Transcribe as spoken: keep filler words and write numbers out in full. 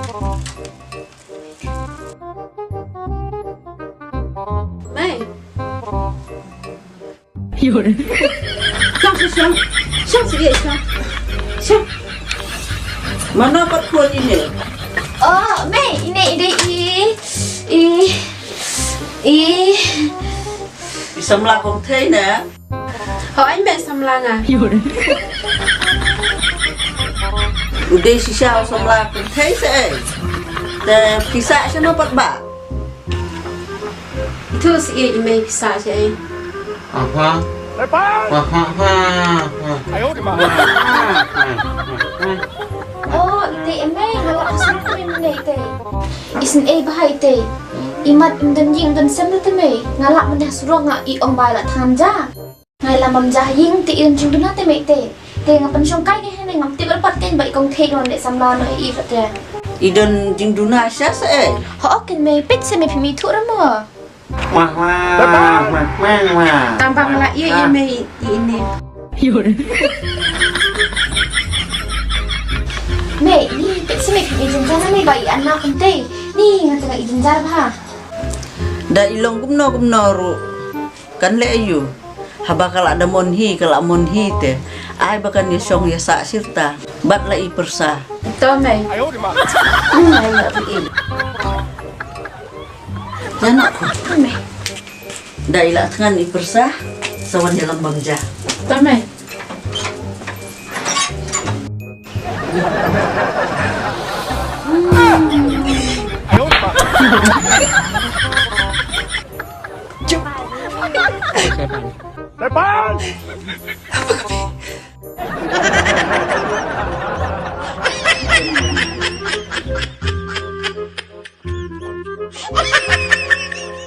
Mei. Shong, shong, shong. Shong, shong, shong. Shong. Mano pat phone ine? Oh, Mei, ine i dei i, i, i. I samla kongthei ne? Hooid Mei, samla nga. U dei shisha u samla kongthei se ei. Te pisa shano pat ba? Itu si i Mei pisa se ei. Aha. Aha, aha, aha. Oh, ite i Mei, nga la kasih tu i Mei ite. Isn't ei bahai ite. Imat ym don ïing don sem te Mei. Nga la mynta surok nga i ong ba la than ja. Ngai la mam ja ïing te i don jingduna te Mei te. Te nga pynshong kai ke hene ngam tip pat kein ba i kongthei don de samla no i i pat te. I don jingduna sha se ei. Ho ok kin Mei pit se Mei phi mi thu ramo. Wah, wah, wah, wah, wah. Tang ba nga la ïa i Mei i ne. Mei, ni pit se Mei phi mi jingduna Mei ba i anna kumte. Ni nga tengah i jingduna ba. Da i long kumno kumno ruh. Kan leh aïu. Haba ka la da mon hi, ka la mon hi te. Ai ba kan ïa shong ïa sah sirta. Bad la i pyrsa. To Mei. Hmm, ai la ri i. Ïa na ko. To Mei. Da i la thngan i pyrsa. Sa wan ïalam bam ja. To Mei.